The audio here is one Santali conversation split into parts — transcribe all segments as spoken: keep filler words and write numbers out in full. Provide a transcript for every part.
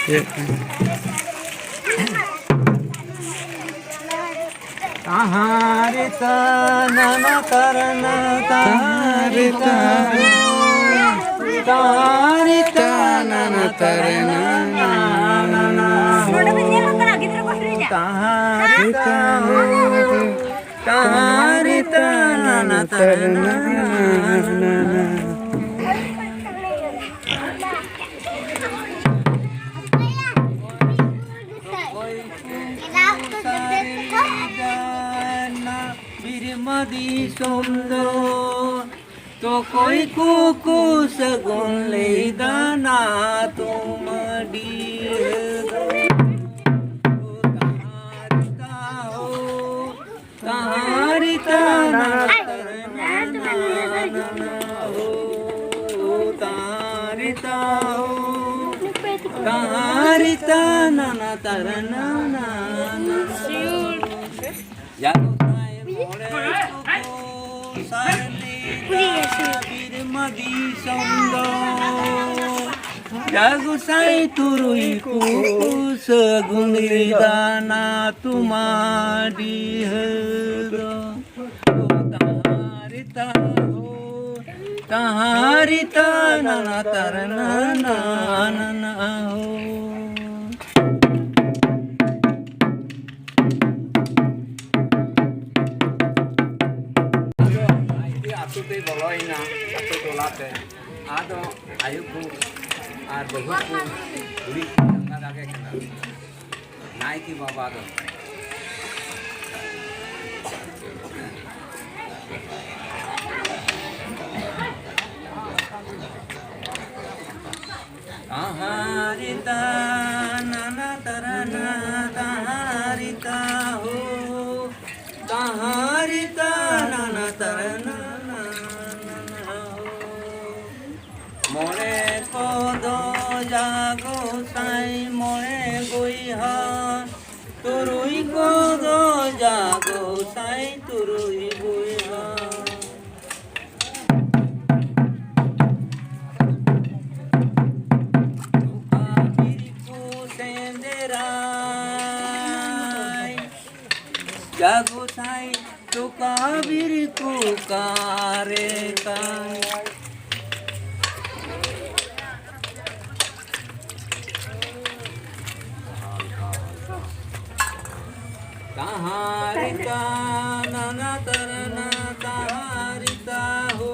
ᱪᱮᱫ? ᱛᱟᱦᱟᱸ ᱨᱮ ᱛᱟᱱᱟᱱᱟ ᱛᱟᱨᱟᱱᱟ, ᱛᱟᱦᱟᱸ ᱨᱮ ᱛᱟᱱᱟᱱᱟ ᱛᱟᱨᱟᱱᱟ, ᱱᱟᱱᱟ ᱦᱳ᱾ ᱛᱟᱦᱟᱸ ᱨᱮ ᱛᱟᱱᱟᱱᱟ, ᱛᱟᱦᱟᱸ ᱨᱮ ᱛᱟᱱᱟᱱᱟ ᱛᱟᱨᱟᱱᱟ, ᱱᱟᱱᱟ᱾ ᱵᱤᱨᱢᱟ ᱫᱤᱥᱚᱢ ᱫᱚ ᱛᱚᱠᱚᱭ ᱠᱚᱠᱚ ᱥᱟᱹᱜᱩᱱ ᱞᱟᱹᱭ ᱫᱟᱱᱟ ᱛᱩᱢᱟᱹᱰᱤ᱾ ᱛᱟᱦᱟᱸ ᱨᱮ ᱛᱟᱦᱳ, ᱛᱟᱦᱟᱸ ᱨᱮ ᱛᱟᱱᱟᱱᱟ ᱛᱟᱨᱟᱱᱟ ᱦᱳ, ᱛᱟᱦᱟᱸ ᱨᱮ ᱛᱟᱦᱳ, ᱛᱟᱦᱟᱸ ᱨᱮ ᱛᱟᱱᱟᱱᱟ ᱛᱟᱨᱟᱱᱟ᱾ ᱡᱟᱜᱚ ᱥᱟᱭ ᱢᱚᱬᱮ ᱠᱚᱠᱚ ᱥᱟᱨᱞᱤ ᱫᱟ ᱵᱤᱨᱢᱟ ᱫᱤᱥᱚᱢ ᱫᱚ᱾ ᱡᱟᱜᱚ ᱥᱟᱭ ᱛᱩᱨᱩᱭ ᱠᱚᱠᱚ ᱥᱟᱹᱜᱩᱱ ᱞᱟᱹᱭ ᱫᱟᱱᱟ ᱛᱩᱢᱟᱰᱤᱦᱟᱹ ᱫᱚ᱾ ᱛᱟᱦᱟᱸ ᱨᱮ ᱛᱟᱦᱳ, ᱛᱟᱦᱟᱸ ᱨᱮ ᱛᱟᱱᱟᱱᱟ ᱛᱟᱨᱟᱱᱟ ᱱᱟᱱᱟ ᱦᱳ᱾ ᱟᱫᱚ ᱟᱡ ᱟᱹᱛᱩ ᱛᱮᱭ ᱵᱚᱞᱚᱭᱮᱱᱟ, ᱟᱹᱛᱩ ᱴᱚᱞᱟ ᱛᱮ᱾ ᱟᱫᱚ ᱟᱭᱳ ᱠᱚ ᱟᱨ ᱵᱟᱹᱦᱩ ᱠᱚ ᱠᱩᱲᱤ ᱠᱚ ᱞᱟᱸᱫᱟ ᱫᱟᱜᱮ ᱠᱟᱱᱟ᱾ ᱱᱟᱭᱠᱮ ᱵᱟᱵᱟ ᱫᱚ ᱛᱟᱦᱟᱸ ᱨᱮ ᱛᱟᱱᱟᱱᱟ ᱛᱟᱨᱟᱱᱟ, ᱛᱟᱦᱟᱸ ᱨᱮ ᱛᱟᱦᱳ, ᱛᱟᱦᱟᱸ ᱨᱮ ᱛᱟᱱᱟᱱᱟ ᱛᱟᱨᱟᱱᱟ ᱱᱟᱱᱟ ᱦᱳ᱾ ᱢᱚᱬᱮ ᱠᱚᱫᱚ ᱡᱟᱜᱚ ᱥᱟᱭ ᱢᱚᱬᱮ ᱵᱚᱭᱦᱟ, ᱛᱩᱨᱩᱭ ᱠᱚᱫᱚ ᱡᱟᱜᱚ ᱥᱟᱭ ᱛᱩᱨᱩᱭ ᱵᱚᱭᱦᱟ᱾ ᱵᱤᱨ ᱠᱚ ᱚᱠᱟᱨᱮ ᱛᱟᱢ? ᱛᱟᱦᱟᱨᱤ ᱛᱟ ᱱᱟᱱᱟ ᱛᱟᱨᱱᱟ ᱛᱟᱦᱟᱨᱤ ᱛᱟ ᱦᱳ,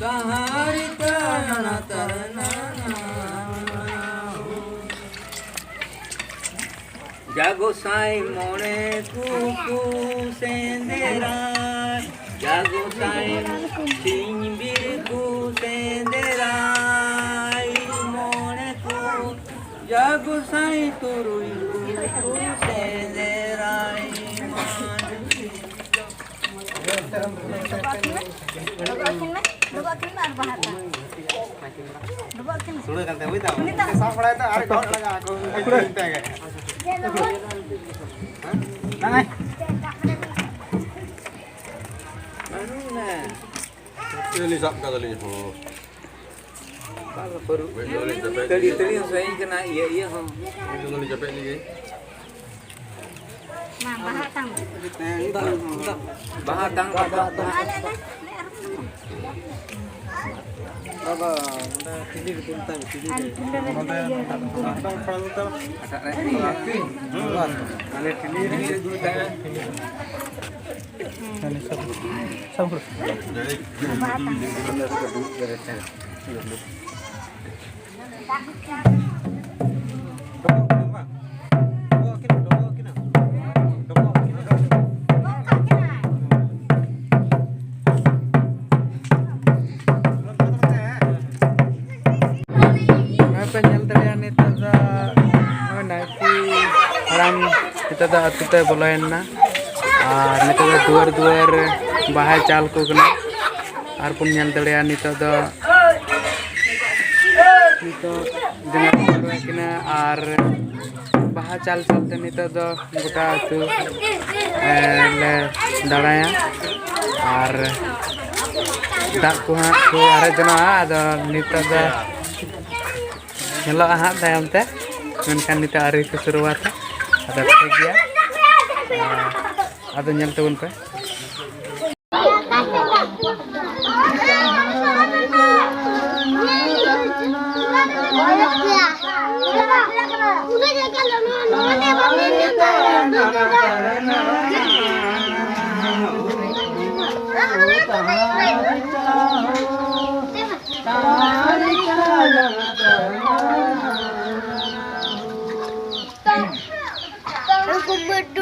ᱛᱟᱦᱟᱨᱤ ᱛᱟ ᱱᱟᱱᱟ ᱛᱟᱨᱱᱟ ᱦᱳ᱾ ᱡᱟ ᱜᱚᱸᱥᱟᱭ ᱢᱚᱬᱮ ᱠᱚᱠᱚ ᱥᱮᱸᱫᱽᱨᱟ, ᱡᱟ ᱜᱚᱸᱥᱟᱭ ᱥᱤᱧ ᱵᱤᱨ ᱠᱚ ᱥᱮᱸᱫᱽᱨᱟ, ᱢᱚᱬᱮ ᱠᱚ, ᱡᱟ ᱜᱚᱸᱥᱟᱭ ᱛᱩᱨᱩᱭ ᱠᱚᱠᱚ ᱥᱮᱸᱫᱽᱨᱟ᱾ ᱰᱚᱵᱚᱜ ᱟᱹᱠᱤᱱ ᱢᱮ, ᱰᱚᱵᱚᱜ ᱟᱹᱠᱤᱱ ᱢᱮ, ᱰᱚᱵᱚᱜ ᱟᱹᱠᱤᱱ ᱢᱮ ᱟᱨ ᱵᱟᱦᱟ ᱛᱟᱝ᱾ ᱰᱚᱵᱚᱜ ᱟᱹᱠᱤᱱ ᱢᱮ᱾ ᱥᱩᱲᱟᱹ ᱠᱟᱱ ᱛᱟᱭᱟ, ᱵᱩᱡᱽ ᱫᱟᱢ? ᱩᱱᱤ ᱛᱟᱝ᱾ ᱥᱟᱵ ᱵᱟᱲᱟᱭ ᱫᱟ, ᱟᱨ ᱰᱚᱵᱚᱜ ᱞᱟᱜᱟ ᱟᱠᱚ, ᱩᱱᱠᱩ ᱴᱤᱢ ᱛᱮᱜᱮ᱾ ᱵᱟᱝ ᱟᱭ᱾ ᱤᱭᱟᱹ ᱞᱤᱧ ᱥᱟᱵ ᱠᱟᱫᱟᱞᱤᱧ ᱦᱚᱸ᱾ ᱵᱟᱝ, ᱵᱟᱹᱨᱩ᱾ ᱛᱟᱹᱲᱤ, ᱛᱟᱹᱲᱤ ᱦᱚᱸ ᱥᱟᱺᱜᱤᱧ ᱠᱟᱱᱟ, ᱤᱭᱟᱹ, ᱤᱭᱟᱹ ᱦᱚᱸ᱾ ᱩᱱᱠᱩ ᱫᱚᱞᱤᱧ ᱡᱟᱹᱯᱤᱫ ᱞᱮᱜᱮ᱾ ᱢᱟ, ᱵᱟᱦᱟ ᱛᱟᱝ᱾ ᱵᱟᱦᱟ ᱛᱟᱝ, ᱵᱟᱦᱟ ᱛᱟᱝ᱾ ᱟᱞᱮ, ᱟᱞᱮ, ᱟᱞᱮ ᱟᱨᱦᱚᱸ᱾ ᱵᱟᱵᱟ, ᱚᱸᱰᱮ ᱴᱤᱞᱤ ᱨᱮ ᱫᱩᱞ ᱛᱟᱭ ᱢᱮ, ᱴᱤᱞᱤ ᱨᱮ᱾ ᱟᱨ ᱴᱤᱞᱤ ᱨᱮ ᱤᱭᱟᱹ ᱫᱩᱞ ᱛᱟᱭ ᱢᱮ᱾ ᱟᱞᱮ ᱴᱤᱞᱤ ᱨᱮ ᱫᱩᱞ ᱛᱟᱭ ᱢᱮ᱾ ᱦᱮᱸ᱾ ᱥᱟᱵ ᱦᱩᱲᱩ᱾ ᱵᱟᱦᱟ ᱛᱟᱝ᱾ ᱱᱚᱜᱼᱚᱭ ᱯᱮ ᱧᱮᱞ ᱫᱟᱲᱮᱭᱟᱜᱼᱟ, ᱱᱤᱛᱚᱜ ᱫᱚ ᱱᱚᱜᱼᱚᱭ ᱱᱟᱭᱠᱮ ᱦᱟᱲᱟᱢ ᱱᱤᱛᱚᱜ ᱫᱚ ᱟᱹᱛᱩ ᱛᱮ ᱵᱚᱞᱚᱭᱮᱱᱟ᱾ ᱟᱨ ᱱᱤᱛᱚᱜ ᱫᱚ ᱫᱩᱣᱟᱹᱨ ᱫᱩᱣᱟᱹᱨ ᱵᱟᱦᱟᱭ ᱪᱟᱞ ᱠᱚ ᱠᱟᱱᱟ᱾ ᱟᱨ ᱵᱚᱱ ᱧᱮᱞ ᱫᱟᱲᱮᱭᱟᱜᱼᱟ ᱱᱤᱛᱚᱜ ᱫᱚ, ᱱᱤᱛᱚᱜ ᱡᱟᱸᱜᱟ ᱠᱚ ᱟᱹᱨᱩᱵ ᱠᱤᱱᱟ ᱟᱨ ᱵᱟᱦᱟ ᱪᱟᱞ ᱪᱟᱞ ᱛᱮ ᱱᱤᱛᱚᱜ ᱫᱚ ᱜᱚᱴᱟ ᱟᱹᱛᱩ, ᱮ, ᱞᱮ ᱫᱟᱬᱟᱭᱟ᱾ ᱟᱨ ᱫᱟᱜ ᱠᱚ ᱦᱟᱸᱜ ᱠᱚ ᱟᱨᱮᱡ ᱡᱚᱱᱚᱜᱼᱟ᱾ ᱟᱫᱚ ᱱᱤᱛᱚᱜ ᱫᱚ ᱧᱮᱞᱚᱜᱼᱟ ᱦᱟᱸᱜ ᱛᱟᱭᱚᱢ ᱛᱮ, ᱢᱮᱱᱠᱷᱟᱱ ᱱᱤᱛᱚᱜ ᱟᱹᱣᱨᱤ ᱠᱚ ᱥᱩᱨᱩᱣᱟᱛᱟ᱾ ᱟᱫᱚ ᱴᱷᱤᱠ ᱜᱮᱭᱟ᱾ ᱟᱨ ᱟᱫᱚ ᱧᱮᱞ ᱛᱟᱵᱚᱱ ᱯᱮ᱾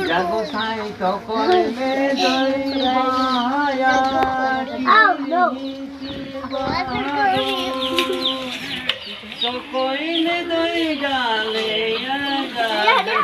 ᱡᱟ ᱜᱚᱸᱥᱟᱭ ᱛᱚᱠᱚᱭ ᱢᱮ ᱫᱚᱭ ᱢᱟᱭᱟ ᱠᱤᱨᱤᱧ ᱥᱤᱨᱵᱟᱫᱚ᱾ ᱛᱚᱠᱚᱭ ᱢᱮ ᱫᱚᱭ ᱜᱟᱞᱮᱭᱟ ᱜᱟᱞᱮ᱾